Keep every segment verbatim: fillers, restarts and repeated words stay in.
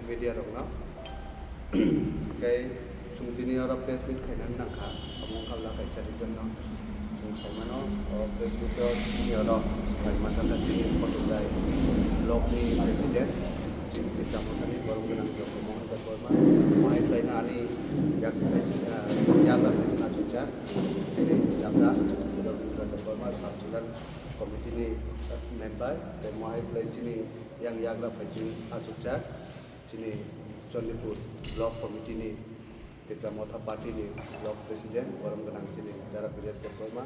Media rokno. Tei chwng tini oro press meet khainani nangkha, omo wngkha kaisa reason no chwng saimano, o press meet o tini oro khaima thangkha tini Photoglai block ni president, chini Tikra Mothani borom gwnang Dr. Mohan Debbarma, mohai khlaina ani yaksa khaisi, ah, yaksa khaisi achukjak, chini yaksa Dr. Debbarma sub zonal committee ni member, tei mohai khlai chini yang yagra phai chini achukjak, chini Chandipur block committee ni Tikra Motha party ni block president, borom gwnang chini Dara Biresh Debbarma,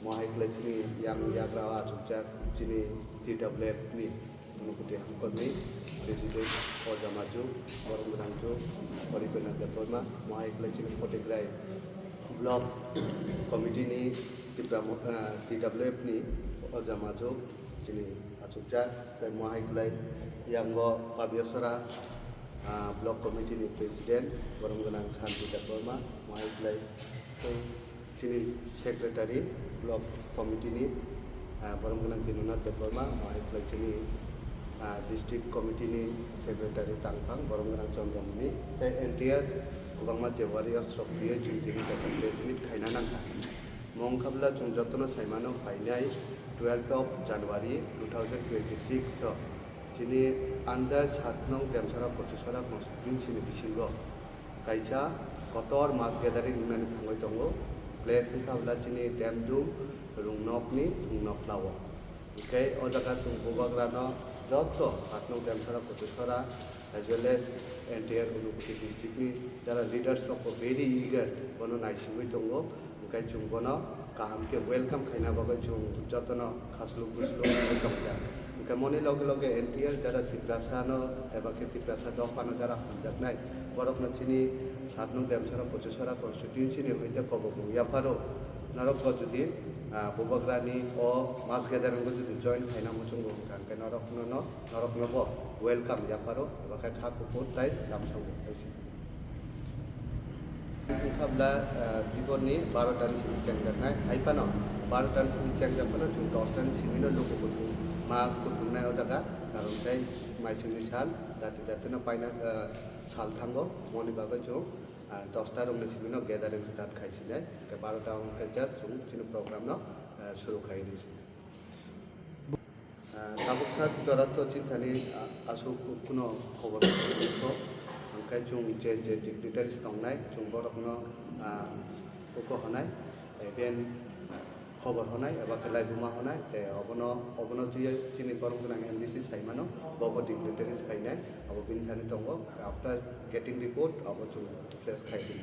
mohai khlai chini yang yagra o achukjak chini T W F ni Unukoti Hangkor ni president Oja Maju, borom gwnang chu Oripena Debbarma, mohai khlai chini Photoglai block committee ni Tipra Mo-, ah, T W F ni Oja Maju, chini achukjak, tei mohai khlai yango Pabiasora, ah, block committee ni president, borom gwnang Santi Debbarma, mohai khlai tei chini secretary, block committee ni, ah, borom gwnang Jinunath Debbarma, mohai khlai chini, ah, district committee ni secretary tangphang, borom gwnang Chandramani, tei entire kwbangma je warriors rok phiyoi chwng tini kaisa press meet khaina nangkha. Mo wngkha bwla chwng jotono saimano phainai twelfth of January two thousand twenty-six o chini under sat nong Demsara Kochusora constituency ni bisingo kaisa kotor mass gathering wngnani thangwi tongo. Place wngkha bwla chini Demdum Rungnokni Thungnokla o. Hwnkhe o jaga chwng bubagrano joto sat nong Demsara Kochusora as well as entire Unukoti district ni jara leaders rok bo very eager bono naisingwi tongo. Hwnkhe chwng bono kaham khe welcome khaina bagwi chwng jotono khasluk busluk wngwi tongjak. Hwnkhe moni loge loge entire jara Tiprasa no eba khe Tiprasa dopha no jara hamjaknai borok no chini sat nong Demsara Kochusora constituency ni hoite kobokmung yapharo norok bo jodi, ah, bubagrani o mass gathering o jodi join khaina muchungo hwnkha hwnkhe norok no, no, norok no bo welcome yapharo eba khe kha kuphur tai lamsao hai se. Wngkha bwla, ah, tibor ni baro ta ni simi chengjaknai, hai phano baro ta ni simi chengjak phano chwng dos ta ni simi no luku kuthum ma kuthumnai o jaga, karon tei maising ni sal jati jati no paina, ah, sal thango, moni bagwi chwng, ah, dos ta rok ni simi no gathering start khai sinai, tei baro ta hwnkhe just chwng chini program no, ah, suru khai rw sinai. Ah, tabuk sak jora to chini thani, ah, aswk kuno khobor kho, hwnkhe chwng je je dignitaries tongnai, chwng borokno, ah, uko honai, even khobor honai, eba khe laibuma honai, tei obono, obono twiwi chini borom gwnang M D C saimano, bobo dignitaries phainai, abo bini thani tongo, after getting report, abo chwng place khai di.